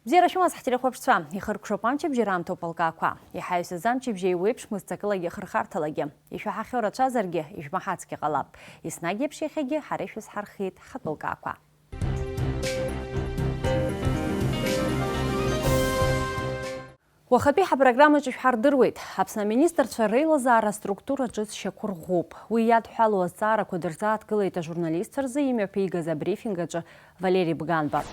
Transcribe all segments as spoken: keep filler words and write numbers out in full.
Бзиара шәымаз, ҳтелехәаԥшцәа, ихыркәшоуп амчыбжьара аамҭоуп алкаақәа. Иҳаҩсыз амчыбжьа еиуеиԥшмызт ҵакылагьы хырхарҭалагьы. Ишәаҳахьоу рацәазаргьы, ижәмаҳацгьы ҟалап. Еснагь еиԥш иахьагьы ҳара ишәызҳархиеит ҳхатәы лкаақәа. Уахатәи ҳапрограммаҿы шәҳардыруеит. Аԥсны аминистрцәа реилазаара аструктура ҿыц шьақәырӷәӷәоуп. Уи иадҳәалоу азҵаарақәа дырзааҭгылеит ажурналистцәа рзы имҩаԥигаз абрифинг аҿы Валери Бганба.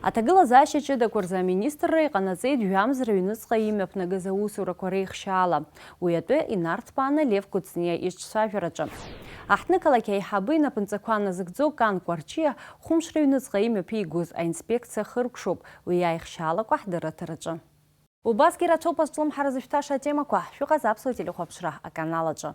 Аҭагылазаашьа ҷыдақәа рзы аминистрра иҟанаҵеит жәамз рыҩныҵҟа имҩаԥнагаз аусурақәа реихшьаала. Уи атәы инарҭбааны Лев Кәыҵниа иҿцәажәараҿы. Аҳҭнықалақь аиҳабы инапынҵақәа назыгӡо Кан Кәарҷиа хәымш рыҩныҵҟа имҩаԥигоз аинспекциа хыркәшоуп, уи аихшьаалақәа ҳдырраҭараҿы. Убасгьы рацәоуп азҿлымҳара зышәҭаша атемақәа. Шәыҟаз аԥсуа телехәаԥшра аканал аҿы.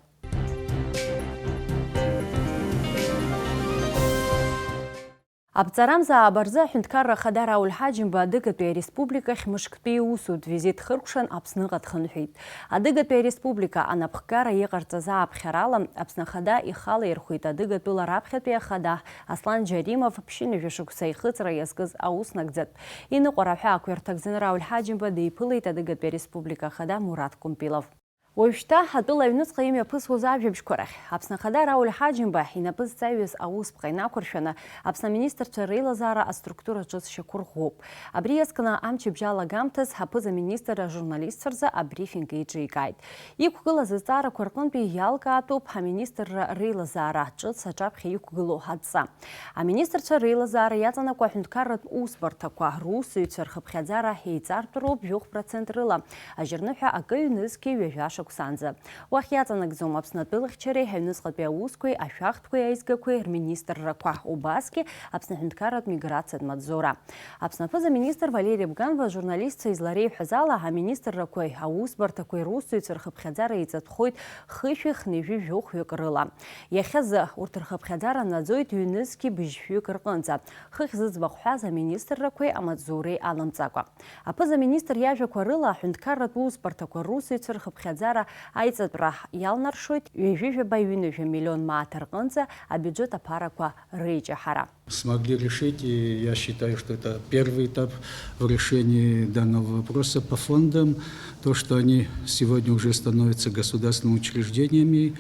Аԥҵарамзааб рзы аҳәынҭқарра ахада Рауль Ҳаџьымба адыгатәи ареспубликахь мышктәи иусутә визит хыркәшан Аԥсныҟа дхынҳәит. Адыгатәи ареспублика анапхгара иҟарҵаз ааԥхьарала, Аԥсны ахада ихала ирхәит адыгатәыла раԥхьатәи ахада Аслан Џьаримов ԥшьынҩажәа шықәса ихыҵра иазкыз аус нагӡатә. Иныҟәара аҳәаақәа ирҭагӡаны Рауль Ҳаџьымба диԥылеит адыгатәи ареспублика ахада Мураҭ Кәымпилов. Уажәшьҭа атәыла аҩныҵҟа имҩаԥысуаз ажәабжьқәа рахь. Аԥсны ахада Рауль Ҳаџьымба инапы зҵаҩыз аусԥҟа инақәыршәаны Аԥсны аминистрцәа реилазаара аструктура ҿыц шьақәырӷәӷәоуп. Абри иазкны амчыбжь алагамҭаз ҳаԥыза-министр ажурналистцәа рзы абрифинг еиҿикааит. Иқәгылаз азҵаарақәа рҟынтәи иалкаатәуп аминистрра реилазаара ҿыц аҿаԥхьа иқәгылоу адҵа. Аминистрцәа реилазаара иаҵанакуа аҳәынҭқарратә усбарҭақәа русзуҩцәа рхыԥхьаӡара еиҵартәроуп жәохә процент рыла, ажьырныҳәа акы ҩнызқьи ҩажәа шықәсанӡа. Уахь иаҵанакӡом Аԥсны атәылахьчареи аҩныҵҟатәи аусқәеи ашәахтәқәеи аизгақәеи рминистррақәа, убасгьы Аԥсны аҳәынҭқарратә миграциатә маҵзура. Аԥсны аԥыза-министр Валери Бганба ажурналистцәа излареиҳәаз ала, аминистррақәеи аусбарҭақәеи русзуҩцәа рхыԥхьаӡара еиҵатәхоит хышәи хынҩажәи жәохәҩык рыла. Иахьазы урҭ рхыԥхьаӡара наӡоит ҩнызқьи быжьшәҩык рҟынӡа, хыхь зыӡбахә ҳәаз аминистррақәеи амаҵзуреи аламҵакәа. Аԥыза-министр иажәақәа рыла, аҳәынҭқарратә усбарҭақәа русзуҩцәа рхыԥхьаӡара аиҵатәра иалнаршоит ҩажәи жәаба-ҩынҩажәа миллион мааҭ рҟынӡа абиуџьет аԥарақәа реиҷаҳара. Смогли решить, и я считаю, что это первый этап в решении данного вопроса по фондам. То, что они сегодня уже становятся государственными учреждениями,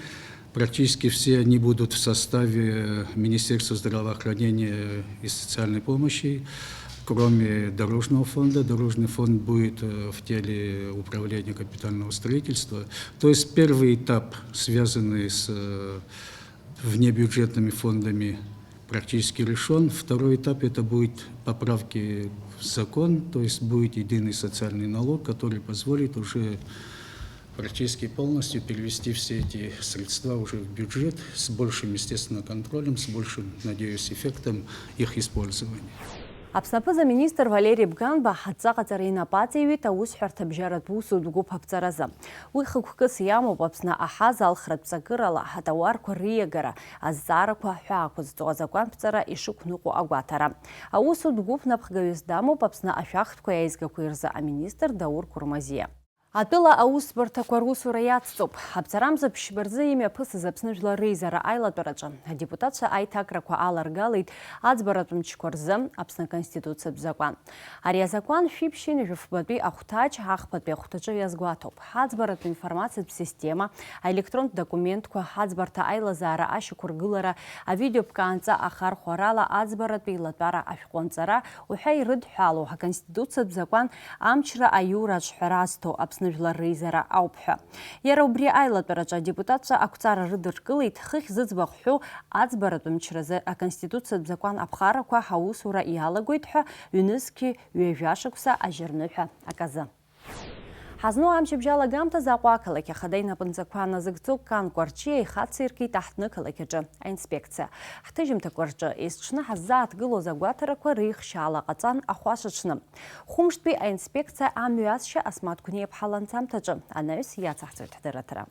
практически все они будут в составе Министерства здравоохранения и социальной помощи, кроме дорожного фонда. Дорожный фонд будет, э, в теле управления капитального строительства. То есть первый этап, связанный с, э, внебюджетными фондами, практически решен. Второй этап — это будет поправки в закон, то есть будет единый социальный налог, который позволит уже практически полностью перевести все эти средства уже в бюджет с большим, естественно, контролем, с большим, надеюсь, эффектом их использования. Аԥсны аԥыза-министр Валери Бганба адҵаҟаҵара инапы аҵаҩит аусҳәарҭабжьаратә усутә гәыԥ аԥҵаразы. Уи хықәкыс иамоуп Аԥсны аҳаз алхратә ҵакырала атауарқәа риагара азҵаарақәа ҳәаақәа зҵо азакәанԥҵара ишықәныҟәо агәаҭара. Аусутә гәыԥ напхгаҩыс дамоуп Аԥсны ашәахтәқәеи аизгақәеи рзы аминистр Даур Курмазиа. Атәыла аусбарҭақәа русура иацҵоуп. Аԥҵарамза ԥшьба рзы имҩаԥысыз Аԥсны жәлар реизара аилатәараҿы адепутатцәа аиҭакрақәа аларгалеит аӡбаратә мчқәа рзы Аԥсны Аконституциатә закәан. Ари азакәан шәиԥшьынҩажәа фбатәи ахәҭаҷ ахԥатәи ахәҭаҿы иазгәаҭоуп. Аӡбаратә информациатә система, аелектронтә документқәа, аӡбарҭа аилазаара ашьақәыргылара, авидеоԥкаанҵа ахархәарала аӡбаратә еилатәара ашәҟәы анҵара уҳәа ирыдҳәалоу аконституциатә закәан амчра аиура аҿҳәара азҭо Аԥсны жәлар реизара ауп ҳәа. Иара убри аилатәараҿы адепутатцәа ақәҵара рыдыркылеит хыхь зыӡбахә ҳәоу аӡбаратә мчразы аконституциатә закәан аԥхарақәа ҳаусура иалагоит ҳәа ҩнызқьи ҩажәа шықәса ажьырныҳәа аказы. Ҳазну амчыбжь алагамҭазы Аҟәа ақалақь ахада инапынҵақәа назыгӡо Кан Кәарҷиа ихациркит аҳҭнықалақь аҿы аинспекциа. Ҳҭыжьымҭақәа рҿы есҽны ҳаззааҭгылоз агәаҭарақәа реихшьаала ҟаҵан ахәашаҽны. Хәымштәи аинспекциа амҩасшьа Асмаҭ Гәниаԥҳа ланҵамҭаҿы анаҩс иацаҳҵоит ҳдырраҭара.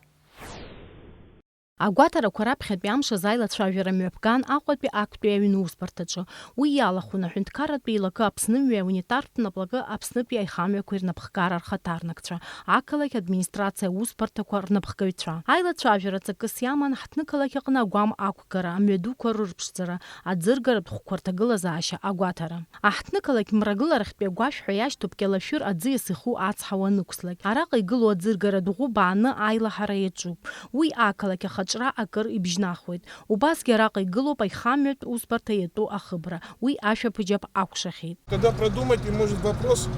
Агәаҭарақәа раԥхьатәи амш азы аилацәажәара мҩаԥган Аҟәатәи актәи аҩны усбарҭаҿы. Уи иалахәын аҳәынҭқарратә еилакы Аԥсны мҩа унитартә наплакы Аԥснытәи аихамҩақәа ирнапхгара рхаҭарнакцәа, ақалақь администрациа аусбарҭақәа рнапхгаҩцәа. Аилацәажәара ҵакыс иаман ҳҭнықалақь аҟны агәам ақәгара, амҩадуқәа рырԥшӡара, аӡыргаратә хәқәа рҭагылазаашьа агәаҭара. Аҳҭнықалақь мрагыларахьтәи агәашә ҳәа иашьҭоуп Кьалашәыр аӡиас иху ацҳа уанықәслак. Араҟа игылоу аӡыргаратә ӷәы бааны аилаҳара иаҿуп. Уи ақалақь ахаҿра акыр ибжьнахуеит. Убасгьы араҟа игылоуп аихамҩатә усбарҭа иатәу ахыбра. Уи ашәаԥыџьаԥ акәшахьеит. Тогда продумайте, может, вопрос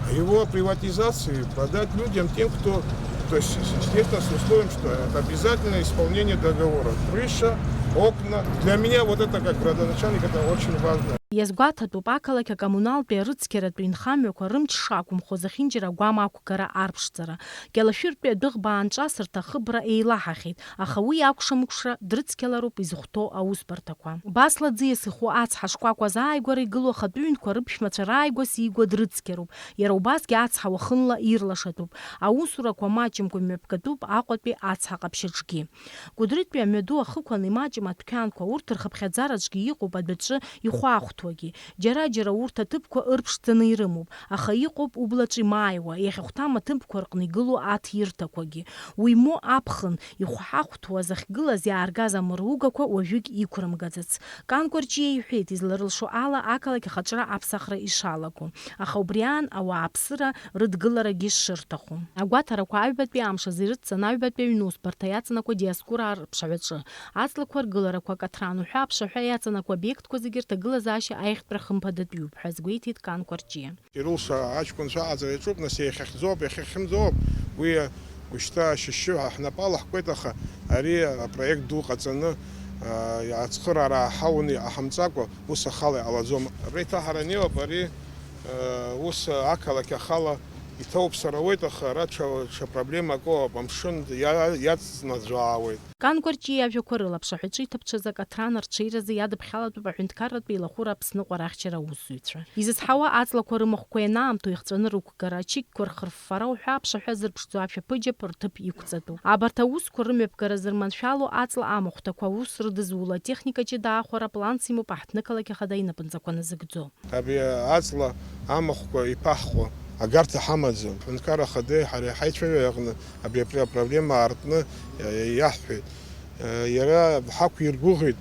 о его приватизации, продать людям, тем, кто... То есть, естественно, с условием, что это обязательное исполнение договора. Крыша, окна. Для меня вот это, как градоначальник, это очень важно. Иазгәаҭатәуп ақалақь акоммуналтәи арыцқьаратәи нхамҩақәа рымч шақәымхо зехьынџьара агәам ақәгара арԥшӡара. Кьалашәыртәи адәыӷба аанҿасырҭа ахыбра еилаҳахьеит, аха уи акәша-мыкәша дрыцқьалароуп изыхәҭоу аусбарҭақәа. Басла аӡиас иху ацҳа шкәакәа азааигәара игылоу ахатәы ҩнқәа рыԥшәмацәа рааигәа сигәа дрыцқьароуп, иара убасгьы ацҳа уахынла ирлашатәуп. Аусурақәа маҷымкәа имҩаԥгатәуп Аҟәатәи ацҳа ҟаԥшьаҿгьы. Кәыдрытәи амҩаду ахықәан имаҷым адәқьанқәа, урҭ рхыԥхьаӡараҿгьы иҟоуп адәаҿы ихәаахәҭуагьы. Џьара-џьара урҭ аҭыԥқәа ырԥшӡаны ирымоуп, аха иҟоуп ублаҿ имааиуа, иахьахәҭам аҭыԥқәа рҟны игылоу аҭирҭақәагьы. Уи моу аԥхын ихәҳахәҭуа захьгылаз иааргаз амыругақәа уажәыгь иқәрымгаӡац. Кан Кәарҷиа иҳәеит, изларылшо ала ақалақь ахаҿра аԥсахра ишалаго. Аха убри аан ауааԥсыра рыдгыларагьы шырҭаху. Агәаҭарақәа аҩбатәи амш азы ирыццан аҩбатәи аҩнусбарҭа иаҵанакуа Диоскура арԥшаҳәаҿы. Аҵлақәа ргыларақәа акаҭран уҳәа аԥшаҳәа иаҵанакуа обиектқәа зегьы рҭагылазаашьа аиӷьтәра хымԥадатәиуп ҳәа азгәеиҭеит Кан Кәарҷиа. Ирылша аҷкәынцәа аҟаҵара иаҿуп, нас иахьахьӡоуп, иахьахьымӡоуп, уи ушьҭа ашьшьыҳәа ҳнапы алаҳкуеит, аха ари апроект ду ҟаҵаны, а, ацхыраара ҳауны иҟаҳамҵакәа, ус ахала иҟалаӡом. Абра иҭаҳараны иҟоуп ари, а, ус ақалақь ахала иҭоуп, сара уеит, аха ара ҽа, ҽа проблемак ыҟоуп, амшын иа-, иаҵнаӡәаауеит. Кан Кәарҷиа иажәақәа рыла, аԥшаҳәаҿы иҭаԥҽыз акаҭран арҽеиразы иадыԥхьалатәуп аҳәынҭқарратә еилахәыра Аԥсныҟәара ахьчара аусзуҩцәа. Изызҳауа аҵлақәа рымахәқәа ианаамҭоу ихҵәаны рықәгара, ачықьқәа рхырффара уҳәа аԥшаҳәа зырԥшӡо ашәаԥыџьаԥ рҭыԥ иқәҵатәуп. Абарҭ аусқәа рымҩаԥгара зырманшәало аҵла амахәҭақәа аус рыдызуло атехника ҷыда аахәара планс имоуп аҳҭнықалақь ахада инапынҵақәа назыгӡо. Абри аҵла амахәқәа иԥаҳҟо агарҭа ҳамаӡам. Аҳәынҭқарра Ахадеи ҳареи ҳаицәажәара аҟны абри апр-, апроблема аартны, э, иаҳҳәеит. Э, иара ҳақәиргәыӷит,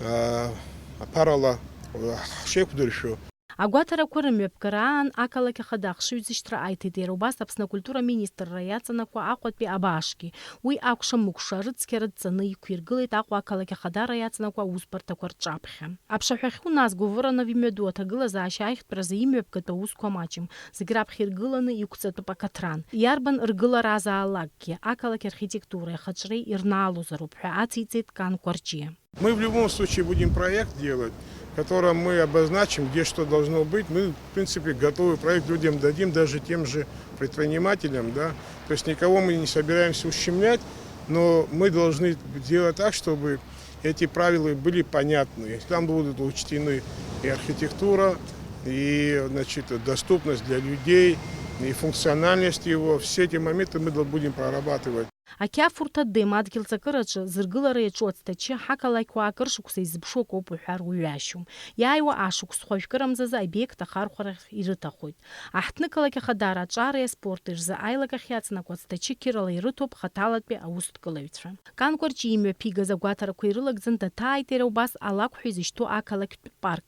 э, аԥарала, э, ҳшеиқәдыршәо. Агәаҭарақәа рымҩаԥгара аан ақалақь ахада ахшыҩзышьҭра аиҭеит, иара убас Аԥсны акультура аминистрра иаҵанакуа Аҟәатәи абаашгьы. Уи акәша-мыкәша арыцқьара дҵаны иқәиргылеит Аҟәа ақалақь ахадара иаҵанакуа аусбарҭақәа рҿаԥхьа. Аԥшаҳәахьы уназго Воронов имҩаду аҭагылазаашьа аиӷьтәразы имҩаԥгатәу аусқәа маҷым, зегь раԥхьа иргыланы иқәҵатәуп акаҭран. Иарбан ргыларазаалакгьы, ақалақь архитектуреи ахаҿреи ирнаалозароуп ҳәа ациҵеит Кан Кәарҷиа. Мы в любом случае будем проект делать, в котором мы обозначим, где что должно быть. Мы, в принципе, готовый проект людям дадим, даже тем же предпринимателям, да. То есть никого мы не собираемся ущемлять, но мы должны сделать так, чтобы эти правила были понятны. Там будут учтены и архитектура, и, значит, доступность для людей, и функциональность его. Все эти моменты мы дол-, будем прорабатывать. Ақьафурҭа Д-м адгьыл ҵакыраҿы зыргылара иаҿу ацҭачы ҳақалақьуаа акыр шықәса изыԥшу акоуп уҳәар уҩашьом. Иааиуа ашықәс хәажәкырамзазы аобиект ахархәарахь ирыҭахоит. Аҳҭнықалақь ахадара аҿареи аспорти рзы аилакахь иаҵанакуа ацҭачы қьырала ирыҭоуп хаҭалатәи аусҭкылаҩцәа. Кан Кәарҷиа имҩаԥигаз агәаҭарақәа ирылагӡан даҭааит иара убас алакә ҳәа изышьҭоу ақалақьтә парк.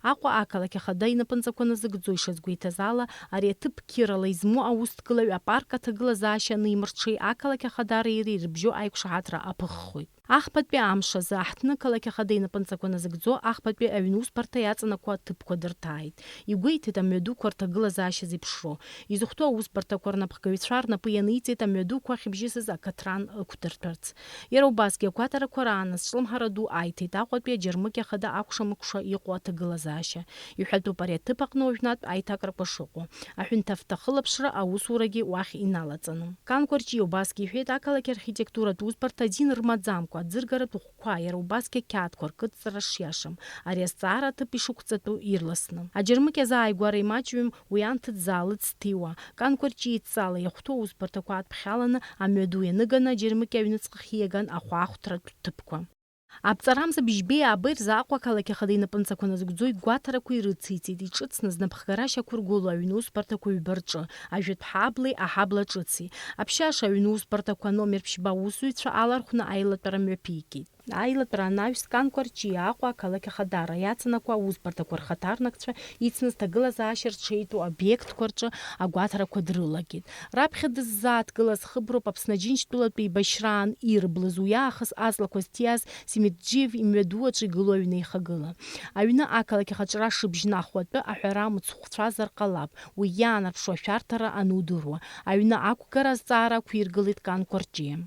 Аҟәа ақалақь ахада инапынҵақәа назыгӡо ишазгәеиҭаз ала, ари аҭыԥ қьырала измоу аусҭгылаҩ апарк аҭагылазаашьа анимырҽеи ақалақь ахадареи иареи ирыбжьоу аиқәшаҳаҭра аԥыххоит. Ахԥатәи амш азы аҳҭнықалақь ахада инапынҵақәа назыгӡо ахԥатәи аҩнусбарҭа иаҵанакуа аҭыԥқәа дырҭааит. Игәеиҭеит амҩадуқәа рҭагылазаашьа зеиԥшроу. Изыхәҭоу аусбарҭақәа рнапхгаҩцәа рнапы ианиҵеит амҩадуқәа ахьыбжьысыз акаҭран ықәдыртәарц. Иара убасгьы агәаҭарақәа раан азҿлымҳара ду аиҭеит Аҟәатәи аџьармыкьа хада акәша-мыкәша иҟоу аҭагылазаашьа. Иҳәатәуп ари аҭыԥ аҟны уажәнатә аиҭакрақәа шыҟоу. Аҳәынҭавтәахылаԥшра аусурагьы уахь иналаҵаны. Кан Кәарҷиа убасгьы иҳәеит, ақалақь архитектуратә усбарҭа азин рмаӡамкәа, Аӡыргаратә ӷәқәа, иара убасгьы ақьаадқәа ркыдҵара шиашам, ари азҵаара аҭыԥ ишықәҵатәу ирласны. Аџьармыкьа азааигәара имаҷҩым уи анҭыҵ заалыҵ ҭиуа, Канкәарҷиа идҵала иахәҭоу аусбарҭақәа адԥхьаланы амҩаду ианыганы аџьармыкьа аҩныҵҟахь ииаган ахәаахәҭратә ҭыԥқәа. Аԥҵарамза быжьбеи ааба рзы Аҟәа ақалақь ахада инапынҵақәа назгӡо игәаҭарақәа ирыциҵеит, иҿыцны знапхгарашьа ақәыргылоу аҩны усбарҭақәа ҩба рҿы, ажәытә ҳаблеи аҳабла ҿыци. Аԥшьаша аҩны усбарҭақәа номер ԥшьба аусзуҩцәа алархәны аилатәара мҩаԥигеит. Аилатәара анаҩс, Канкәарҷиа Аҟәа ақалақь ахадара иацанакуа аусбарҭақәа рхаҭарнакцәа ицны зҭагылазаашьа рҽеитәу обиектқәа рҿы агәаҭарақәа дрылагеит. Раԥхьа дыззааҭгылаз хыброуп Аԥсны Аџьынџьтәылатә еибашьраан ирблыз уи аахыс аҵлақәа зҭииаз Семиджиев имҩаду аҿы игылоу аҩны еихагыла. Аҩны ақалақь ахаҿра шыбжьнахуа атәы аҳәара мыцхәцәазар ҟалап, уи иаанарԥшуа ашәарҭара анудыруа. Аҩны ақәгара азҵаара ақәиргылеит Канкәарҷиа.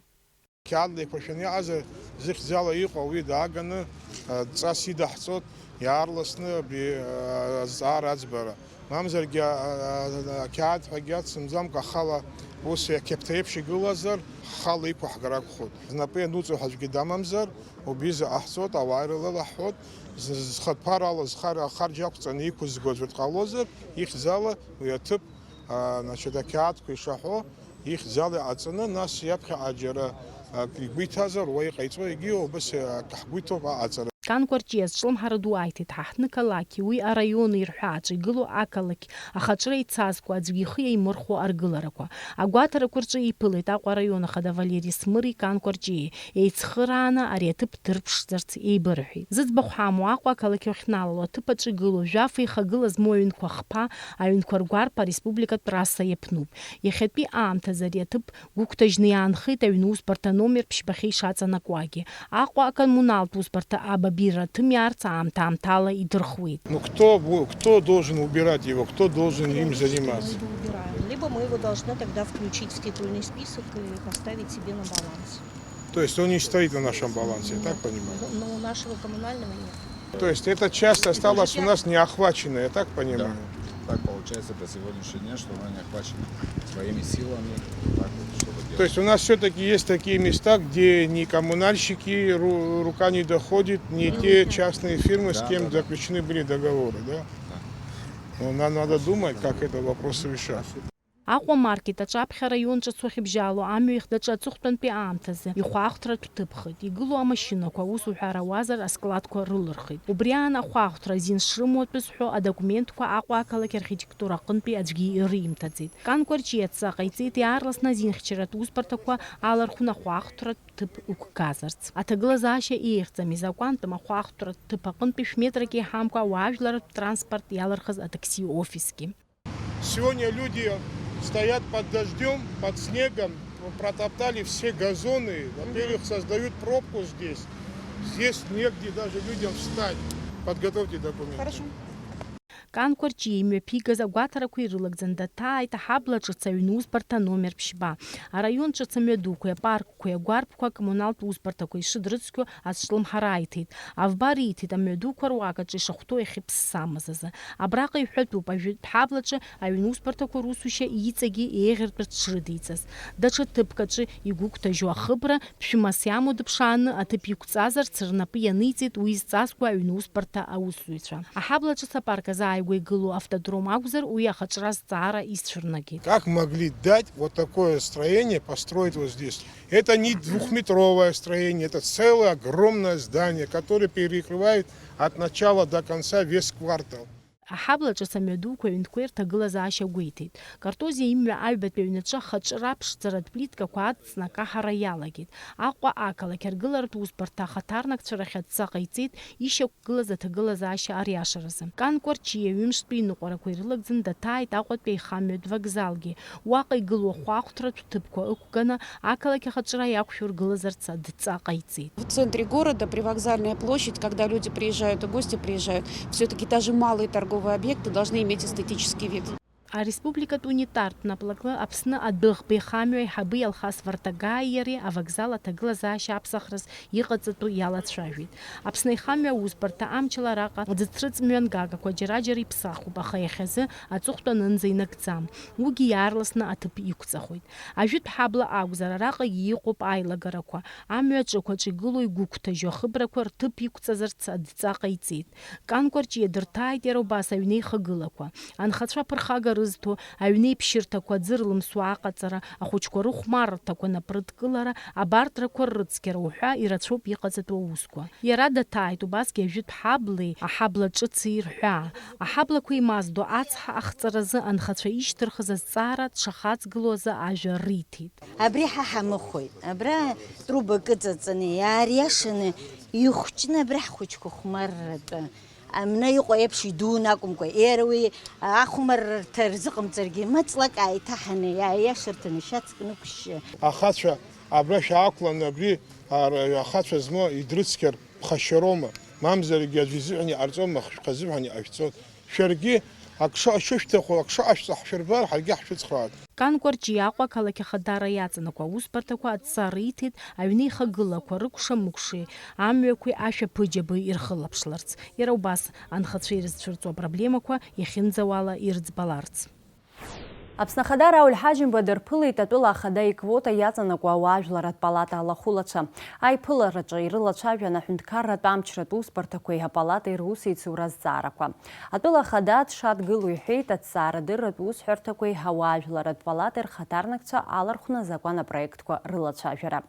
Қьаадла еиқәыршәаны иҟазар, зыхьӡала иҟоу уи дааганы, а, дҵас идаҳҵоит, иаарласны абри, а, азҵаара аӡбара. Мамзаргьы, а, а, а, ақьаад ҳәагьы ацымзамкәа, ахала ус иақьаԥҭа еиԥш игылазар, ҳхала иқәаҳгар акәхоит. Знапы иануҵо ҳәа аӡәгьы дамамзар, убри заҟаҳҵоит, ауаа ирылалаҳхәоит. З-, зхатәарала зхар-, ахарџь ақәҵаны иқәызго аӡәы дҟалозар, ихьӡала уи аҭыԥ, а, значит, ақьаадқәа ишаҳәо, ихьӡала иҟаҵаны, нас иаԥхьаҟа џьара акы игәы иҭазар, уа иҟаиҵо, егьиу убас акы ҳгәы иҭоуп аҟаҵара. Канкәарҷиа зҿлымҳара ду аиҭеит ҳа ҳнықалақьи уи араиони рҳәааҿы игылоу ақалақь ахаҿра еицазкуа аӡәгьы ихы иаимырхәо аргыларақәа. Агәаҭарақәа рҿы иԥылеит Аҟәа араион ахада Валери Смыри Канкәарҷиеи еицхырааны ари аҭыԥ дырԥшӡарц еибырҳәеит. Зыӡбахә ҳамоу Аҟәа ақалақь уахьналало аҭыԥ аҿы игылоу жәаф еихагыла змоу аҩнқәа хԥа, аҩнқәа ргәарԥ ареспубликатә трасса иаԥнуп. Иахьатәи аамҭазы ари аҭыԥ гәыгәҭажьны иаанхеит аҩны усбарҭа номер ԥшьбахьы ишаҵанакуагьы. Аҟәа акоммуналтә усбарҭа абабира аҭым иаарц аамҭа-аамҭала идырхуеит. Ну, кто бу-, кто должен убирать его, кто должен им заниматься? Мы его убираем. Либо мы его должны тогда включить в титульный список и поставить себе на баланс. То есть он не стоит на нашем балансе, я так понимаю? Но у нашего коммунального нет. То есть эта часть осталась у нас не охваченная, я так понимаю? Да. Так получается по сегодняшний день, что она не охвачена своими силами. Так вот, чтобы делать. То есть у нас всё-таки есть такие места, где ни коммунальщики, ру-, рука не доходит, ни те частные фирмы, с кем заключены были договоры, да? Да, да, да. Ну, нам надо думать, как этот вопрос решать. Аҟәа маркет аҿаԥхьа араион ҿыц уахьыбжьало амҩа ихдаҿы аҵыхәтәантәи аамҭазы ихәаахәҭратә ҭыԥхеит. Игылоу амашьынақәа, ус уҳәар ауазар, аскладқәа рылырхит. Убри аан ахәаахәҭра азин шрымоу атәы зҳәо адокументқәа Аҟәа ақалақь архитектура аҟынтәи аӡәгьы ирымҭаӡеит. Канкәарҷиа адҵа ҟаиҵеит иаарласны азинхьчаратә усбарҭақәа алархәны ахәаахәҭратә ҭыԥ ықәгазарц. Аҭагылазаашьа еиӷьӡам изакәантәым ахәаахәҭратә ҭыԥ аҟынтәи шә-метрак еиҳамкәа ауаажәларратә транспорт иалырхыз атакси офисгьы. Сегодня люди стоят под дождём, под снегом, протоптали все газоны. Во-первых, создают пробку здесь. Здесь негде даже людям встать. Подготовьте документы. Хорошо. Канкәарҷиа имҩаԥигаз агәаҭарақәа ирылагӡан даҭааит аҳабла ҿыц аҩны усбарҭа номер ԥшьба. Араион ҿыц амҩадуқәеи апарк қәеи агәарԥқәа акоммуналтә усбарҭақәа ишыдрыцқьо азҿлымҳара аиҭеит. Авба риҭеит амҩадуқәа руак аҿы ишахәҭоу иахьыԥссамыз азы. Абраҟа иҳәатәуп, ажәытә ҳаблаҿы аҩны усбарҭақәа русушьа иҵегьы еиӷьыртәырц шрыдиҵаз. Даҽа ҭыԥк аҿы игәыгәҭажьу ахыбра, ԥшәымас иамоу дыԥшааны аҭыԥ иқәҵазарц рнапы ианиҵеит уи зҵазкуа аҩны усбарҭа аусзуҩцәа. Аҳабла ҿыц апарк азы ааигәа игылоу автодром акәзар, уи ахаҿра азҵаара исцәырнагеит. Как могли дать вот такое строение построить вот здесь? Это не двухметровое строение, это целое огромное здание, которое перекрывает от начала до конца весь квартал. Аҳабла ҿыц амҩадуқәа аҩнқәеи рҭагылазаашьа гәеиҭеит. Картозиа имҩа аҩбатәи аҩнаҿы ахаҿра аԥшӡаратә плиткақәа ацҵны акаҳара иалагеит. Аҟәа ақалақь аргыларатә усбарҭа ахаҭарнакцәа рахь адҵа ҟаиҵеит ишьақәгылаз аҭагылазаашьа ариашаразы. Канкәарҷиа ҩымштәи иныҟәарақәа ирылагӡаны даҭааит Аҟәатәи аихамҩатә вокзалгьы. Уаҟа игылоу ахәаахәҭратә ҭыԥқәа ықәганы, ақалақь ахаҿра иақәшәо ргылазарц адҵа ҟаиҵеит. В центре города, привокзальная площадь, когда люди приезжают и гости приезжают, всё-таки даже малые торговые объекты должны иметь эстетический вид. Ареспубликатә унитартә наплакы Аԥсны адәыӷба ихамҩа аиҳабы Алхас Вартагаи иареи авокзал аҭагылазаашьа аԥсахраз иҟаҵатәу иалацәажәеит. Аԥсны аихамҩа аусбарҭа амчала араҟа аӡыҭрыҵ мҩангагақәа џьара-џьара иԥсахуп, аха иахьазы аҵыхәтәанынӡа инагӡам. Уигьы иаарласны аҭыԥ иқәҵахоит. Ажәытә ҳабла акәзар, араҟагьы иҟоуп аилагарақәа. Амҩа аҿықәаҿ игылоу игәыгәҭажьу ахыбрақәа рҭыԥ иқәҵазарц адҵа ҟаиҵеит. Кан Кәарҷиа дырҭааит иара убас аҩнеихагылақәа. Анхацәа аԥырхага рызҭо, аҩнеиԥшьырҭақәа аӡы рлымсуа аҟаҵара, ахәыҷқәа рыхәмаррҭақәа напрыдкылара, абарҭрақәа ррыцқьара уҳәа ирацәоуп иҟаҵатәу аусқәа. Иара даҭааит убасгьы ажәытә ҳаблеи аҳабла ҿыци рҳәаа. Аҳаблақәа еимаздо ацҳа ахҵаразы анхацәа ишьҭырхыз азҵаара дшахаҵгылоу азы ажәа риҭеит. Абри ҳа ҳамыхәеит. Абра труба кыҵаҵаны, иаариашаны, ихәҷны абра ҳхәыҷқәа хәмарратәы. Амна иҟоу еиԥш идуны акәымкәа, ера уи ахәмаррҭа рзыҟамҵаргьы, маҵлак ааиҭаҳаны, иааиашарҭаны шьацк нықәшьшьы. Ахацәа абра шәаақәланы, абри ара-, ахацәа змоу идрыцқьар ԥхашьароума? Мамзаргьы аӡәы изыҳәан иҟарҵома, хшәхазыҳәан иҟашәҵоит. Шәаргьы ак ша-, шышәҭаху, ак шаҟашәҵо ҳшәырбар, ҳаргьы ҳшәыцхраауеит. Кан Кәарҷиа Аҟәа ақалақь ахадара иаҵанакуа аусбарҭақәа адҵа риҭеит аҩнеихагылақәа рыкәша-мыкәшеи, амҩақәеи ашәаԥыџьаби ирхылаԥшларц, иара убас анхацәа ирызцәырҵуа апроблемақәа иахьынӡауала ирыӡбаларц. Аԥсны Ахада Рауль Ҳаџьымба дырԥылеит атәыла ахада иквота иаҵанакуа ауаажәларратә палата алахәылацәа. Аиԥылараҿы ирылацәажәан аҳәынҭқарратә амчратә усбарҭақәеи апалатеи русеицура азҵаарақәа. Атәыла ахада дшадгылоу иҳәеит аҭҵаарадырратә усҳәарҭақәеи ауаажәларратә палатеи рхаҭарнакцәа алархәны азакәан апроектқәа рылацәажәара.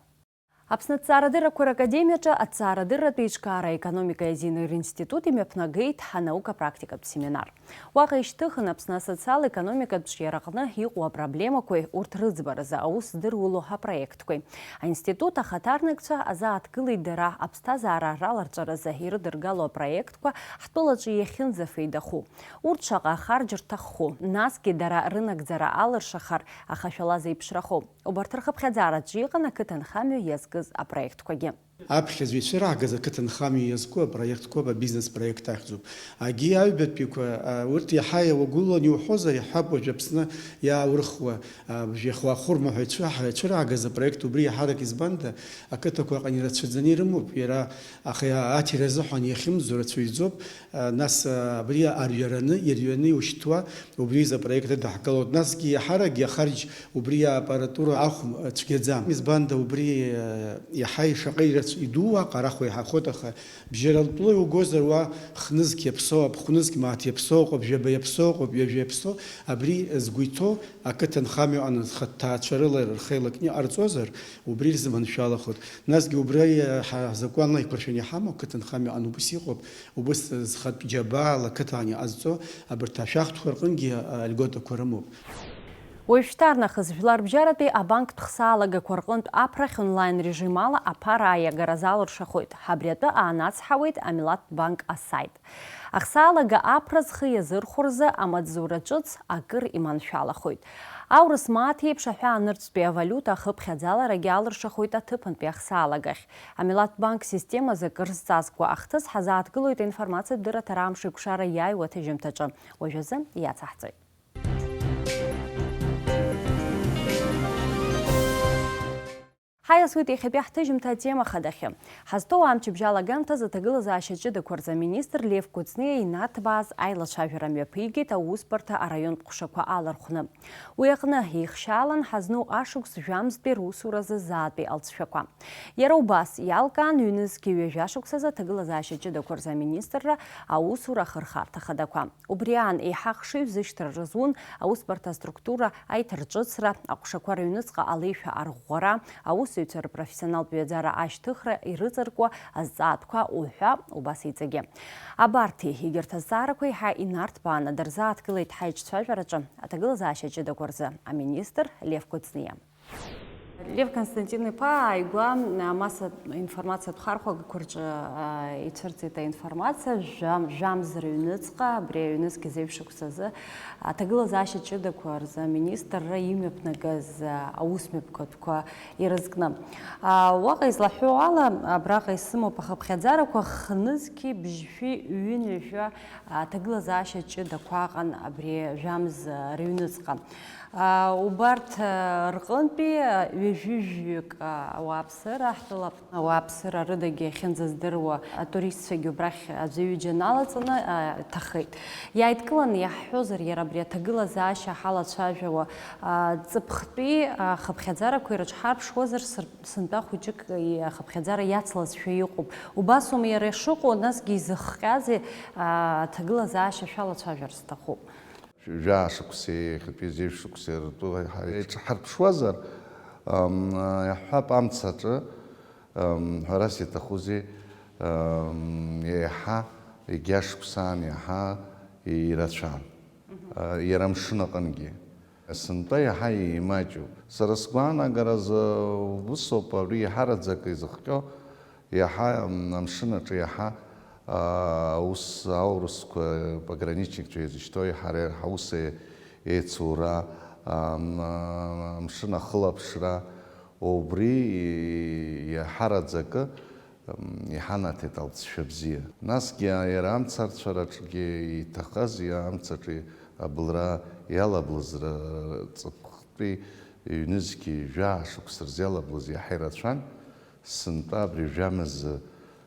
Аԥсны аҭҵаарадыррақәа ракадемиаҿы аҭҵаарадырратә еиҿкаара аекономика азинеи ринститут имҩаԥнагеит анаука-практикатә семинар. Уаҟа ишьҭыхын Аԥсны асоциал-економикатә ҿиараҟны иҟоу апроблемақәеи урҭ рыӡбаразы аус здыруло апроектқәеи. Аинститут ахаҭарнакцәа азааҭгылеит дара аԥсҭазаара раларҵәаразы ирыдыргало апроектқәа ҳтәылаҿы иахьынӡафеидаху, урҭ шаҟа ахарџь рҭахху, насгьы дара рынагӡара алыршахар ахашәала зеиԥшрахо. Убарҭ рхыԥхьаӡараҿы иҟан ақыҭанхамҩа иазкыз апроектқәагьы. Аԥхьаӡа ицәыраагаз ақыҭанхамҩа иазку апроектқәоуп, абизнес проект ахьӡуп. Агьи аҩбатәиқәа, а, урҭ иаҳа иауагәылан иуҳәозар, иаҳҳәап, уажә Аԥсны иааурыхуа, а, уажә иахьуахәырмаҳәа ицәаҳа-, ицәыраагаз апроект убри иаҳарак избанда, ақыҭақәа аҟны ирацәаӡаны ирымоуп, иара, аха иа-, аҭира азыҳәан иахьымӡо рацәаҩӡоуп, а, нас, а, абри арҩараны, ирҩаны иушьҭуа, убри изы апроект ыдаҳкылоит. Насгьы иаҳаракгьы ахарџь убри ааппаратура ахәм, цәгьаӡам. Избанда убри, э, иаҳа ишаҟа ирацә-, идуу аҟара ахә иаҳахоит, аха бжьаратәла иугозар уа хнызқь иаԥсоу, аԥхәнызқь мааҭ иаԥсоу, ҟәабжьаба иаԥсоу, ҟәабҩажәа иаԥсоу, абри згәы иҭоу ақыҭанхамҩа аҟны зхаҭҭаацәа рыла рхы еилакны иҟарҵозар, убри ирзыманшәалахоит. Насгьы убри, э, ҳа-, ҳзакәанла еиқәыршәаны иҳамоу ақыҭанхамҩа аҟны убыс иҟоуп, убыс зхатә џьабаала ақыҭан иҟазҵо абарҭ ашәахтәқәа рҟынгьы, э, льготақәа рымоуп. Уажәшьҭарнахыс жәларбжьаратәи абанктә хсаалагақәа рҟынтә аԥрахь онлайн режим ала аԥара аиагара залыршахоит. Абри атәы аанацҳауеит Амилаҭтә банк асаит. Ахсаалага аԥра зхы иазырхәо рзы амаҵзура ҿыц акыр иманшәалахоит. Аурыс мааҭ еиԥш аҳәаанырцәтәи авалиута ахыԥхьаӡаларагьы алыршахоит аҭыԥантәи ахсаалагахь. Амилаҭтә банк системазы акыр зҵазкуа ахҭыс ҳазааҭгылоит аинформациатә дырраҭара амш еиқәшара иааиуа аҭыжьымҭаҿы. Уажәазы иацаҳҵоит. Ҳаиасуеит иахьатәи ҳҭыжьымҭа атема хадахьы. Ҳазҭоу амчыбжь алагамҭазы аҭагылазаашьа ҷыдақәа рзы аминистр Лев Кәыҵниа инарҭбааз аилацәажәара мҩаԥигеит аусбарҭа араионтә ҟәшақәа алархәны. Уи аҟны еихшьаалан ҳазну ашықәс жәамзтәи русуразы заатәи алҵшәақәа. Иара убас иалкаан ҩнызқьи ҩажәа шықәсазы аҭагылазаашьа ҷыдақәа рзы аминистрра аусура ахырхарҭа хадақәа. Убри аан, еиҳа хшыҩ зышьҭра рызун аусбарҭа аструктура аиҭарҿыцра, аҟәшақәа рыҩныҵҟа алеишәа арӷәӷәара, аусзуҩцәа рпрофессионалтә ҩаӡара ашьҭыхра ирыҵаркуа азҵаатәқәа уҳәа убас иҵегьы. Абарҭи егьырҭ азҵаарақәа еиҳа инарҭбааны дырзааҭгылеит ҳаиҿцәажәараҿы аҭагылазаашьа ҷыдақәа рзы аминистр Лев Кәыҵниа. Лев Константин-иԥа ааигәа амассатә информациатә хархәагақәа рҿы ицәырҵит аинформациа, жәа-, жәамз рыҩныҵҟа, абри аҩнызқь зеижәшықәсазы аҭагылазаашьа ҷыдақәа рзы аминистрра имҩаԥнагаз аусмҩаԥгатәқәа ирызкны. Уаҟа излаҳәо ала, абраҟа исымоуп ахыԥхьаӡарақәа, хнызқьи бжьшәи ҩынҩажәа аҭагылазаашьа ҷыдақәа аҟан абри жәамз рыҩныҵҟа. Убарҭ рҟынтәи ҩажәи жәаҩык ауааԥсыра, ҳтәыла ауааԥсыра рыдагьы ахьынӡаздыруа атуристцәагьы убрахь аӡәы-ҩыџьа налаҵаны иҭахеит. Иааидкыланы иаҳҳәозар, иара абри аҭагылазаашьа ҳалацәажәауа ҵыԥхтәи ахыԥхьаӡарақәа ирыҽҳарԥшуазар, сынтәа хәыҷык ахыԥхьаӡара иацлазшәа иҟоуп. Убасоума иара ишыҟоу, насгьы изыхҟьазеи аҭагылазаашьа шәалацәажәар сҭахуп. Жәаа шықәсеи иахьатәи зеижә шықәсеи ртәы ҳа-, еиҿаҳарԥшуазар, ам, иаҳҳәап, амцаҿы, ам, ҳәарас иаҭахузеи, ам, еиҳа егьа шықәсаан иаҳа ирацәан. Мгм. А, иара амшын аҟынгьы. Сынтәа иаҳа имаҷуп. Сара сгәаанагаразы убысоуп, абри иаҳараӡак изыхҟьо, иаҳа, м, амшын аҿы иаҳа, а, аус аурысқәа, пограничникцәа ирышьҭоу иаҳа ре-, ҳаус е-, еицура, ам, а, амшын ахылаԥшра, убри иаҳараӡакы, м, иҳанаҭеит алҵшәа бзиа. Насгьы иара амцарцәараҿгьы иҭахаз, иа-, амцаҿы абылра иалаблыз ра-, ра-, ҵыԥхтәи ҩнызқьи жәаа шықәса рзы иалаблыз иаҳа ирацәан. Сынтәа абри жәамызы,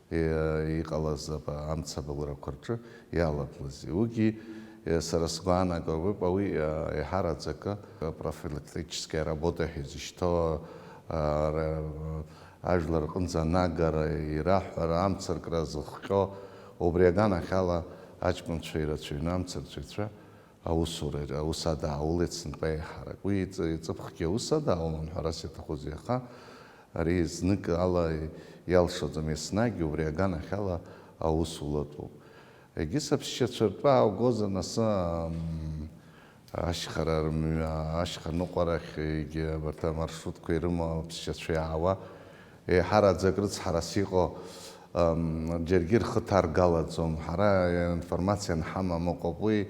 е-, иҟалаз ап-, амца абылрақәа рҿы иалаблыз. Уигьы, е, сара сгәаанагароуп, уи, е, еиҳараӡакы профилактическая работа ҳәа изышьҭоу, а, ра-, ажәлар рҟынӡа анагара, ираҳәара, амцаркра зыхҟьо, убри аганахьала аҷкәынцәа ирацәаҩны амцарцәаҩцәа аусура, аус адааулеит сынтәа еиҳарак. Уи иҵ-, иҵыԥхгьы аус адааулон, ҳәарас иаҭахузеи, аха ари знык ала иалшаӡом, еснагь убри аганахьала аус улатәуп. Егьыс аԥсшьацәа ртәы ааугозар, нас, ам, ашьхара рымҩа, ашьха ныҟәарахь, егьи абарҭ амаршрутқәа ирымоу аԥсшьацәа иаауа, еиҳараӡак рыцҳарас иҟоу, ам, џьаргьы рхы ҭаргалаӡом. Ҳара информациа анҳамам ыҟоуп. Уи,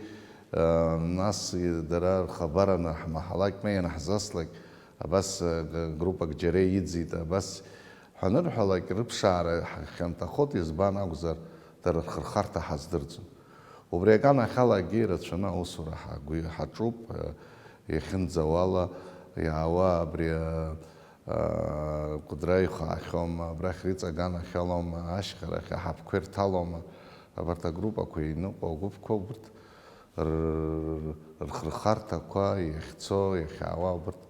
а, нас и-, дара рхабар анырҳамаҳалак, ма ианаҳзаслак, абас, а, г-, группак џьара иӡит, абас ҳәа анырҳәалак, рыԥшаара ҳахьанҭахоит, избан акәзар, дара рхырхарҭа ҳаздырӡом. Убри аганахьалагьы ирацәаны аусура ҳагәи-, ҳаҿуп, а, иахьынӡауала, иаауа абри, а, Кәыдры ихаахьоума, абрахь Риҵа аганахьалоума, ашьхарахь аҳаԥқәа ирҭалома, абарҭ агруппақәа иныҟәо агәыԥқәа, убырҭ р-, рхырхарҭақәа иахьцо, иахьаауа, убырҭ,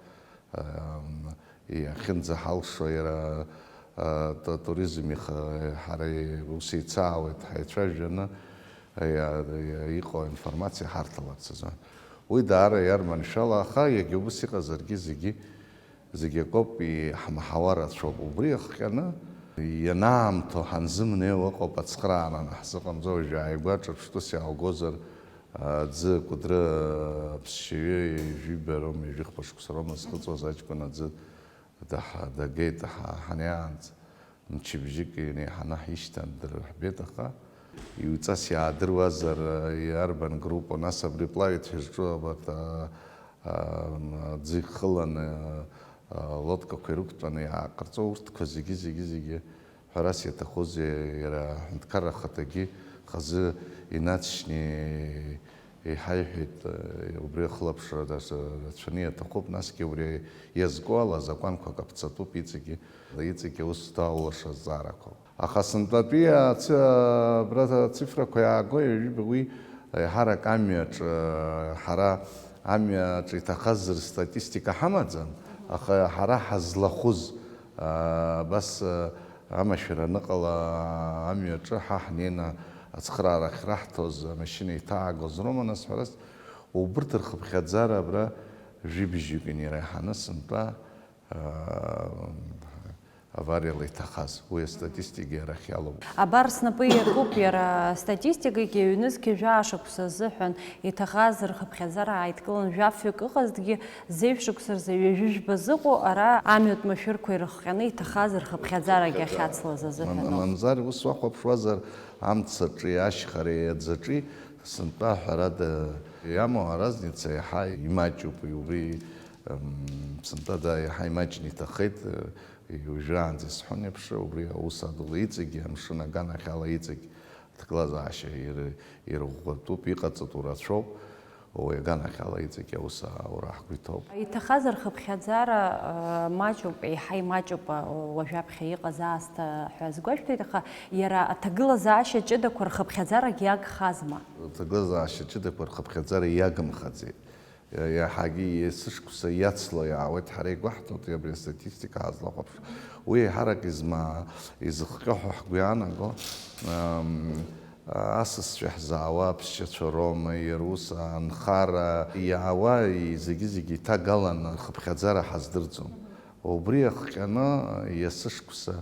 ам, иахьынӡаҳалшо, иара, а, т-, туризм иха-, ҳара ус еицаауеит, ҳаицәажәаны, иа-, иа-, иҟоу аинформациа ҳарҭаларц азы. Уи даара иарманшәала, аха иагьа убыс иҟазаргьы зегьы Зегь акоуп, иҳамаҳауа рацәоуп. Убри иахҟьаны, ианаамҭоу ҳанзымнеиуа ыҟоуп ацхыраара анаҳзыҟамҵо, уажәы ааигәа ҿырԥштәыс иааугозар, аӡы, Кәыдры аԥсшьаҩы ҩажәиба роума, ҩажәихԥа шықәса роума зхыҵуаз аҷкәын аӡы даҳа-, дагеит ҳа-, ҳаниаанӡа. Мчыбжьык инеиҳаны ҳишьҭан, дырҳәҳәеит, аха иуҵас иаадыруазар, иарбан группа, нас абри плавит ҳәа изҿу абарҭ, а, а, аӡы ихыланы, а, лодкақәа ирықәтәаны иааҟарҵо, урҭқәа зегьы, зегьы, зегьы, ҳәарас иаҭахузеи, иара аҳәынҭқарра ахаҭагьы хазы инаҵшьны иҳаиҳәеит, убри ахылаԥшра рацәаны иаҭахуп, насгьы убри иазку ала азакәанқәа каԥҵатәуп, иҵегьы, иҵегьы аус зҭоу аулаша зҵаарақәоуп. Аха сынтәатәи аци-, абра ацифрақәа иааго, ҩажәиба уи еиҳарак амҩаҿ, ҳара амҩаҿ иҭахаз рстатистика ҳамаӡам, аха ҳара ҳазлахәыз, абас, амашәыр аныҟала, амҩаҿы ҳа ҳнеины ацхыраарахь раҳҭоз, амашьына иҭаагоз роума, нас ҳәарас, убырҭ рхыԥхьаӡара абра жәибжьҩык инеиреиҳаны сынтәа, аа, авариала иҭахаз. Уи астатистикагьы арахь иалоуп. Абар снапы иакуп иара астатистикагьы, ҩнызқьи жәаа шықәса азыҳәан иҭахаз рхыԥхьаӡара ааидкылан жәафҩык ыҟазҭгьы, зеижә шықәса рзы ҩажәи жәба зыҟоу ара амҩатә машәырқәа ирыхҟьаны иҭахаз рхыԥхьаӡарагьы ахьацлаз азыҳәан ауп. Мамзар ус уахәаԥшуазар, амцаҿи ашьхареи аӡаҿи сынтәа ҳәарада иамоу аразница иаҳа имаҷуп, убри, м, сынтәа да иаҳа имаҷны иҭахеит, уажәраанӡа исҳәон еиԥш, убри аус адула иҵегьы, амшын аганахьала иҵегь аҭагылазаашьа ир-, ирӷәӷәатәуп, иҟаҵатәу рацәоуп, уи аганахьала иҵегь аус ааура ҳгәы иҭоуп. Иҭахаз рхыԥхьаӡара, э, маҷуп, еиҳа имаҷуп, э, уажәаԥхьа иҟаз аасҭа ҳәа азгәашәҭоит, аха иара аҭагылазаашьа ҷыдақәа рхыԥхьаӡарагь иагхазма? Аҭагылазаашьа ҷыдақәа рхыԥхьаӡара иагымхаӡеит. Иа-, иаҳагьы есышықәса иацло иаауеит, ҳара игәаҳҭоит абри астатистика ҳазлахәаԥш. Уи еиҳарак изма-, изыхҟьо ҳәа ҳгәы иаанаго, ам, асасцәа иаҳзаауа аԥсшьацәа роума, иара ус анхара иаауа зегьы-зегьы иҭагаланы рхыԥхьаӡара ҳаздырӡом. Убри иахҟьаны есышықәса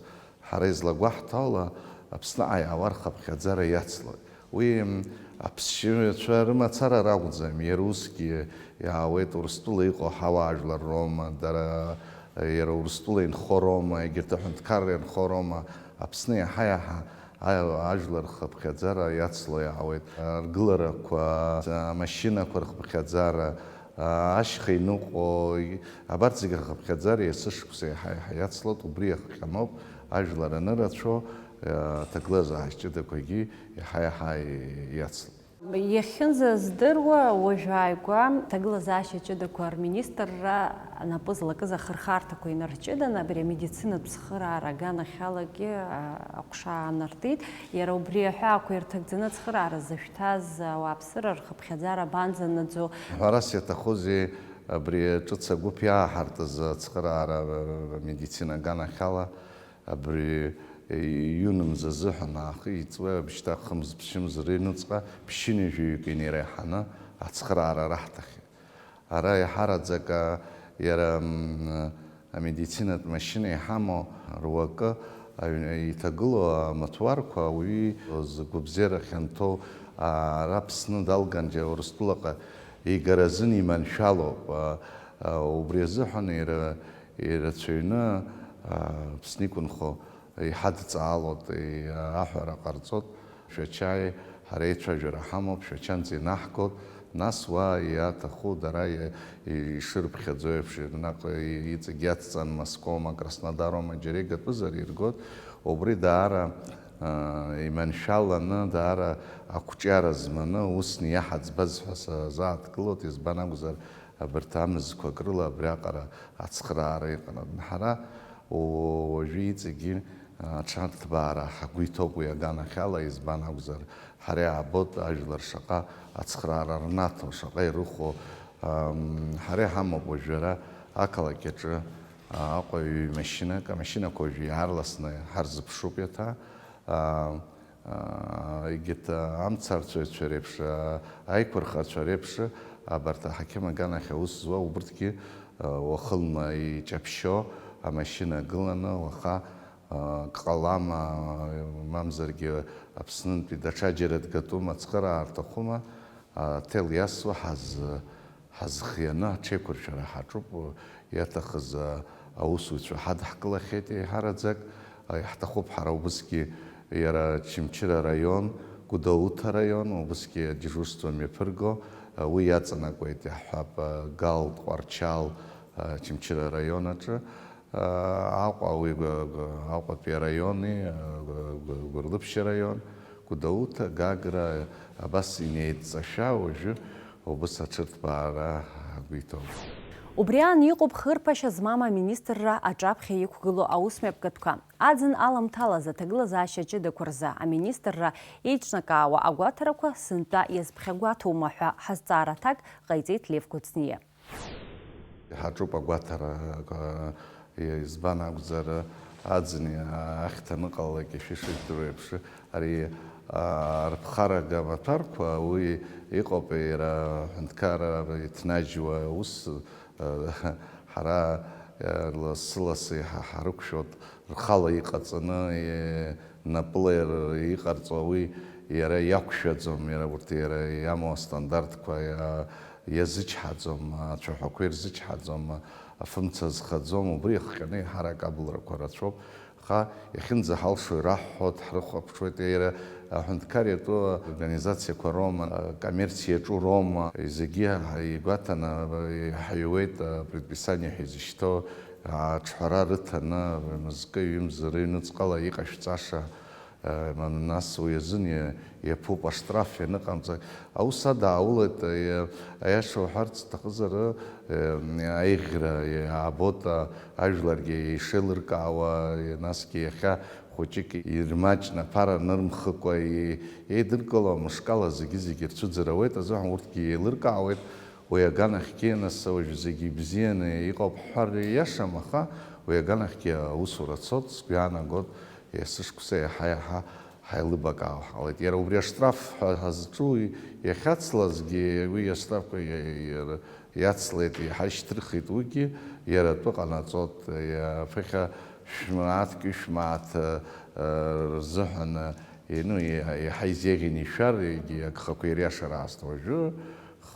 ҳара излагәаҳҭо ала, Аԥсныҟа иаауа рхыԥхьаӡара иацлоит. Уи, м, аԥсшьаҩцәа рымацара ракәӡам, иара усгьы иаауеит, Урыстәыла иҟоу ҳауаажәлар роума, дара, иара Урыстәыла инхо роума, егьырҭ аҳәынҭқарра инхо роума, Аԥсны иаҳа-иаҳа аи-, ажәлар рхыԥхьаӡара иацло иаауеит. Аргыларақәа, амашьынақәа рхыԥхьаӡара, ашьха иныҟәо, абарҭ зегьы рхыԥхьаӡара есышықәса иаҳа-иаҳа иацлоит, убри иахҟьаноуп ажәлар анырацәоу, аҭагылазаашьа ҷыдақәагьы иаҳа-иаҳа иацлоит. Иахьынӡаздыруа, уажәааигәа аҭагылазаашьа ҷыдақәа рминистрра напы злакыз ахырхарҭақәа инарҷыданы, абри амедицинатә цхыраара аганахьалагьы, а, аҟәша аанартит. Иара убри аҳәаақәа ирҭагӡаны ацхыраара зышәҭаз ауааԥсыра рхыԥхьаӡара абанӡанаӡо? Ҳәарас иаҭахузеи, абри ҿыц агәыԥ иааҳартыз ацхыраара амедицина аганахьала, абри иҩнымз азыҳәан аахы иҵуа, абжьҭа хымз-ԥшьымз рыҩныҵҟа ԥшьынҩажәаҩык инеиреиҳаны ацхыраара раҳҭахьеит. Ара иаҳараӡак, а, иара, м, амедицинатә машьына иҳамоу руакы, аҩ-, иҭагылоу амаҭәарқәа ауаҩы згәабзиара хьанҭоу, а, ара Аԥсны далган, џьа Урыстәылаҟа игара азын иманшәалоуп. А, а, убри азыҳәан ира-, ирацәаҩны, а, Аԥсны иқәынхо иҳадҵаалоит, и-, аҳәара ҟарҵоит. Шәачаи ҳареи ацәажәара ҳамоуп, Шәачанӡа инаҳгоит, нас уа иаҭаху дара иа-, ишырԥхьаӡо еиԥш, наҟ иҵегь иацҵан Москвоума, Краснодароума, џьара игатәызар иргоит, убри даара, а, иманшәаланы, даара ақәҿиара зманы, усны иаҳаӡбаз ҳәа сазааҭгылоит, избан акәзар, абарҭ амзқәак рыла абриаҟара ацхыраара иҟан. Ҳара уажәы иҵегьы аҽарҭбаара ҳгәы иҭоуп уи аганахьала, избан акәзар, ҳара иаабоит ажәлар шаҟа ацхыраара рнаҭо, шаҟа ирыхәо. Ам, ҳара иҳамоуп уажәы ара ақалақь аҿы, а, Аҟәа ҩ-машьынак, амашьынақәа уажәы иаарласны ҳарзыԥшуп иаҭа. А, а, егьырҭ, а, амцарцәаҩцәа реиԥш, а, аиқәырхарцәа реиԥш, абарҭ аҳақьым аганахь аус зуа убырҭгьы, а, уахынла иҷаԥшьо амашьына гыланы, уаха, а, кҟалама, а, мамзаргьы Аԥснынтәи даҽаџьара дгатәума, ацхыраара рҭахума, аҭел иасуа ҳаз-, ҳазхианы аҽеиқәыршәара ҳаҿуп, иаҭахыз аусуцәа ҳадҳкылахьеит еиҳараӡак, иаҳҭахуп ҳара убысгьы иара Очамчыра араион, Гәдоуҭа араион, убысгьы адежурство мҩаԥырго, уи иаҵанакуеит, иаҳҳәап, Гал, Тҟәарчал, Очамчыра араион аҿы, Аҟәа, уи Гәы-, Гәы-, Аҟәатәи араиони, Гәы-, Гәы-, Гәылрыԥшь араион, Гәдоуҭа, Гагра, абас инеидҵашәа уажәы убыс аҽырҭбаара ҳгәы иҭоуп. Убри аан иҟоуп хырԥашьа змам аминистрра аҿаԥхьа иқәгылоу аусмҩаԥгатәқәа. Аӡын аламҭалаз аҭагылазаашьа ҷыдақәа рзы аминистрра еиҿнакаауа агәаҭарақәа сынтәа иазԥхьагәаҭоума ҳәа ҳазҵаара аҭак ҟаиҵеит Лев Кәыҵниа. Иҳаҿуп агәаҭара, а, избан акәзар, аӡыни ахьҭа аныҟалалак, ишәышыжәдыруа еиԥш, ари, а, рыԥхарага амаҭәарқәа, уи иҟоуп иара аҳәынҭқарра иҭнажьуа ус, а, ҳара Лассы-лассы иаҳа ҳарықәшәоит, рхала иҟаҵаны, напыла иара иҟарҵо уи иара иақәшәаӡом, иара урҭ иара иамоу астандартқәа иа-, иазычҳаӡом, ацәаҳәақәа ирзычҳаӡом, афымца зхаӡом, убри иахҟьаны еиҳарак абылрақәа рацәоуп. Аха иахьынӡаҳалшо ираҳҳәоит, ҳрыхәаԥшуеит, иара аҳәынҭқар иатәу организациақәа роума, акоммерциа иаҿу роума, зегьы игәаҭаны иҳаиуеит, апредписание ҳәа изышьҭоу аҿҳәара рыҭаны, мызкы, ҩымз рыҩныҵҟала иҟашәҵаша, нас уи азын иа-, иаԥуп, аштраф ианыҟамҵа. Аус адааулеит, иа-, аиаша уҳәарц сҭахызар, аиӷьра иаабоит, ажәларгьы ишеилыркаауа, насгьы иахьа хәыҷык ирмаҷны, аԥара нырмхыкәа, и-, еидыркыло амышкала зегьы-зегьы рцәыӡыр ауеит азыҳәан урҭгьы еилыркаауеит. Уи аганахьгьы, нас, уажә зегьы ибзианы иҟоуп ҳҳәар ииашам, аха уи аганахьгьы аусура цоит, сгәы иаанагоит, есышықәса иаҳа-иаҳа ҳаилыбакаауа ҳҟалеит. Иара убри аштраф ҳәа ҳазҿу иахьацлазгьы, уи аштрафқәа иа-, иа-, иара иацлеит, иаҳа ишьҭырхит, уигьы иара атәы ҟанаҵоит, иа-, ԥыхьа шә-мааҭк, ҩышә мааҭ, ы, рзыҳәан, ы, ну, иа-, иаҳа изеиӷьын ишәар, егьи агхақәа ириашар аасҭа уажәы,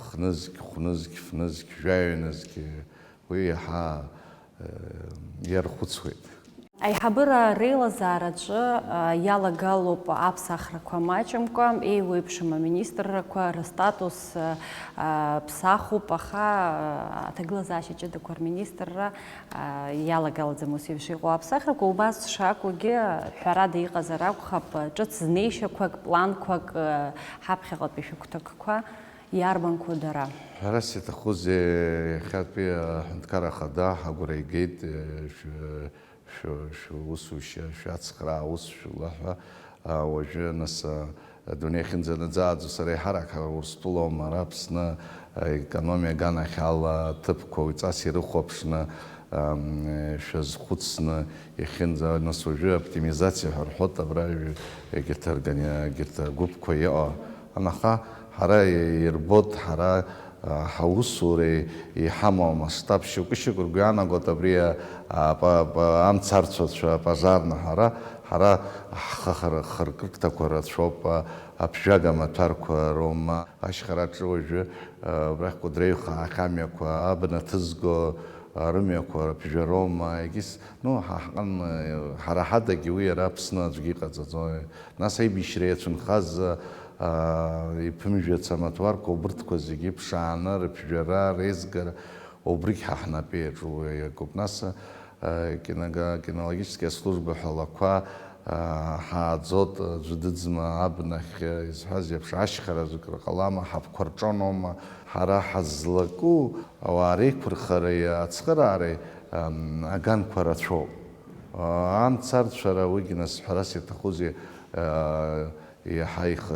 хнызқь, хәнызқь, фнызқь, жәаҩанызқь, уи иаҳа, э, иархәыцуеит. Аиҳабыра реилазаараҿы, э, иалагалоуп аԥсахрақәа маҷымкәа, еиуеиԥшым аминистррақәа рыстатус, э, э, ԥсахуп, аха, э, аҭагылазаашьа ҷыдақәа рминистрра, э, иалагалаӡам ус еиԥш иҟоу аԥсахрақәа. Убас шакәугьы, ҳәарада иҟазар акәхап, ҿыц знеишьақәак, планқәак, э, ҳаԥхьаҟатәи шәыгәҭакқәа. Иарбанқәоу дара? Ҳәарас иаҭахузеи, иахьатәи аҳәынҭқар ахада ҳагәра игеит, шә-, шә-, шәусушьа, шәацхраа аус шәла ҳәа, а, уажәы, нас, а, адунеи ахьынӡанаӡааӡо сара еиҳарак Урыстәылоума ара Аԥсны, а, економиа аганахьала аҭыԥқәа уаҩҵас ирыхәаԥшны, ам, шәазхәыцны, иахьынӡа, нас, уажәы оптимизациа ҳәа рҳәоит абра, егьырҭ органи-, егьырҭ агәыԥқәа иҟоу. Анаха ҳара ирбоит, ҳара, а, ҳаусура иҳамоу амасштаб шьоукы-шьоукы ргәы иаанагоит абри, а, а, па-, па-, амцарцәацәа, апожарны ҳара, ҳара ҳхы-, хыр-, хыркырҭақәа рацәоуп, а, аԥжәага маҭәарқәа роума, ашьхараҿы уажәы, а, абрахь Кәыдры аҩхаахь амҩақәа, абна ҭызго, а, рымҩақәа рыԥжәароума, егьыс, ну, ҳа ҳҟан, а, ҳара ҳадагьы уи иара Аԥсны аӡәгьы иҟаҵаӡом. Нас аибашьра иацәынхаз, а, иԥымжәац амаҭәарқәа, убырҭқәа зегьы ԥшааны, рыԥжәара, реизгара, убригь ҳа ҳнапы иаҿу иакуп. Нас, а, кинога-, кинологическая служба ҳәа лақәа, а, ҳааӡоит, аӡәы дыӡма абнахь, а, изҳәаз еиԥш, ашьхара аӡәк рҟалама, ҳаԥқәа рҿоноума, ҳара ҳазлаку ауаа реиқәырхареи ацхыраареи, ам, аганқәа рацәоуп. А, амцарцәара, уигьы нас ҳәарас иаҭахузеи, а, иаҳа их-,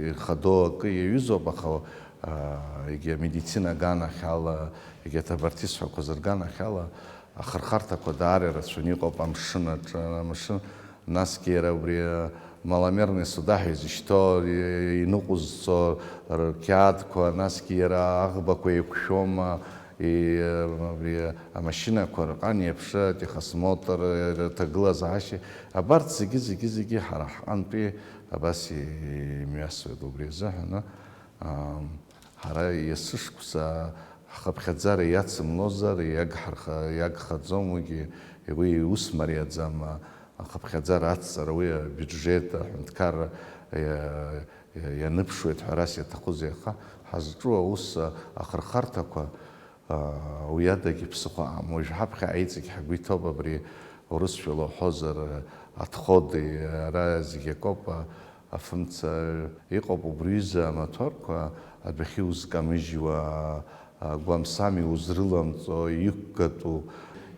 ирхадоу акы иаҩызоуп, аха, а, егьа амедицина аганахьала, егьа абарҭ исҳәақәаз рганахьала ахырхарҭақәа даара ирацәаны иҟоуп амшын аҿы, амшын, насгьы иара убри, а, маломерные суда ҳәа изышьҭоу, и-, иныҟәызцо рқьаадқәа, насгьы иара аӷбақәа еиқәшәома, и-, абри амашьынақәа рҟан еиԥш, атехосмотр, рҭагылазаашьа, абарҭ зегьы, зегьы, зегьы ҳара ҳҟантәи абас имҩасуеит. Убри азыҳәан, ам, ҳара есышықәса ҳхыԥхьаӡара иацымлозар, иагҳарха-, иагхаӡом, уигьы уи ус мариаӡам, ахыԥхьаӡара ацҵара уи абиуџьет, аҳәынҭқарра иа-, иа-, ианыԥшуеит ҳәарас иаҭахузеи, аха ҳазҿу аус ахырхарҭақәа, уи адагьы ԥсыхәа амам. Уажә ҳаԥхьа иҵегь ҳгәы иҭоуп абри урысшәала уҳәозар, отходы, ара зегь акоуп, афымца иҟоуп, убри ҩыза амаҭәарқәа адәахьы узкамыжьуа, гәамсами узрыламҵо, иқәгатәу,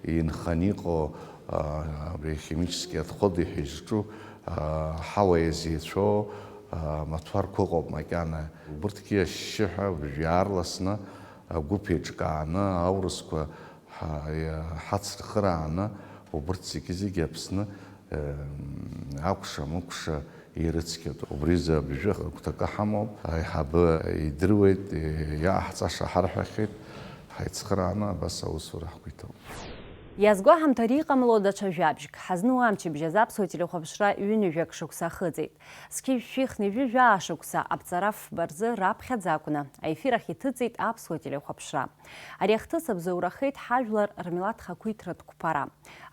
инханы иҟоу, абри химический отходы ҳәа изҿу, ҳауа иазеицәоу амаҭәарқәа ыҟоуп макьана. Убырҭгьы ашьшьыҳәа уажә иаарласны агәыԥ еиҿкааны, аурысқәа ҳа-, иа-, ҳацырхырааны, убырҭ зегьы-зегьы Аԥсны, э, акәша-мыкәша ирыцқьоит. Убри азы абжьы агәҭакы ҳамоуп, аиҳабы идыруеит, иааҳҵаша ҳарҳәахьеит, ҳаицхырааны абас аусура ҳгәы иҭоуп. Иазгәаҳамҭар иҟамло даҽа жәабжьк, ҳазну амчыбжь азы аԥсуа телехәаԥшра ҩынҩажәак шықәса ахыҵит. Зқьи жәшәи хынҩажәи жәаа шықәса аԥҵара фба рзы раԥхьаӡа акәны аефир ахь иҭыҵит аԥсуа телехәаԥшра. Ари ахҭыс абзоурахеит ҳажәлар рмилаҭ хақәиҭратә қәԥара.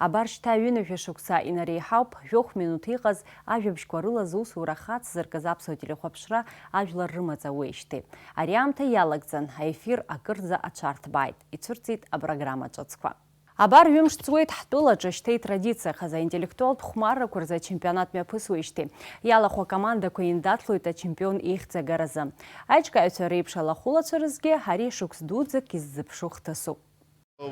Абар шьҭа ҩынҩажәа шықәса инареиҳауп жәохә минуҭ иҟаз ажәабжьқәа рыла зусура хацзыркыз аԥсуа телехәаԥшра ажәлар рымаҵ ауеижьҭеи. Ари аамҭа иалагӡан, аефир акырӡа аҽарҭбааит, ицәырҵит апрограмма ҿыцқәа. Абар ҩымш ҵуеит ҳтәылаҿы шьҭа итрадициахаз аинтеллектуалтә хәмаррақәа рзы ачемпионат мҩаԥысуеижьҭеи. Иалахәу акомандақәа еиндаҭлоит ачемпион ихьӡ агаразы. Аиҿкааҩцәа реиԥш алахәылацәа рзгьы ари шықәс дуӡӡак иззыԥшу хҭысуп.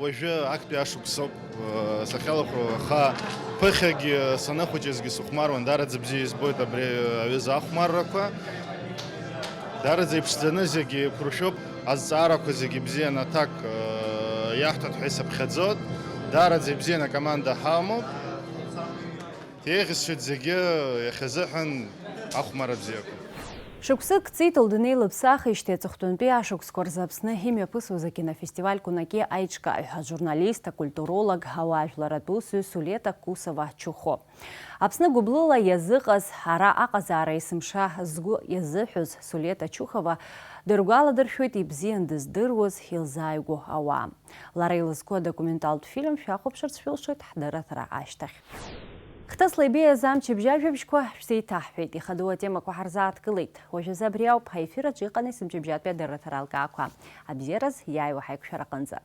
Уажәы актәи ашықәсоуп, э, сахьалахәу, аха ԥыхьагьы санахәыҷызгьы сыхәмаруан, даараӡа бзиа избоит абри аҩыза ахәмаррақәа. Даараӡа иԥшӡаны зегьы еиқәыршәоуп, азҵаарақәа зегьы бзианы аҭак, э, иаҳҭоит ҳәа исыԥхьаӡоит. Даараӡа ибзианы акоманда ҳамоуп. Еиӷьысшьоит зегьы иахьазыҳәан ахәмарра бзиақәа. Шықәсык ҵит лдунеи лыԥсахижьҭеи аҵыхәтәантәи ашықәсқәа рзы Аԥсны имҩаԥысуаз акинофестиваль Кунаки аиҿкааҩ, ажурналист, акультуролог, ауаажәларратә усзуҩ Сулета Кусова-Чухо. Аԥсны гәыблыла иазыҟаз ара аҟазаара есымша згәы иазыҳәоз Сулета Чухова дыргәаладыршәоит ибзиан дыздыруаз, илзааигәоу ауаа. Лара илызку адокументалтә фильм шәахәаԥшырц шәылшоит ҳдырраҭара ашьҭахь. Хҭысла ибеиаз амчыбжь ажәабжьқәа шәзеиҭаҳҳәеит, ихадоу атемақәа ҳарзааҭгылеит. Уажәазы абри ауп, аефир аҿы иҟан есымчыбжьатәи адырраҭара алкаақәа. Абзиараз, иааиуа ҳаиқәшәараҟынӡа.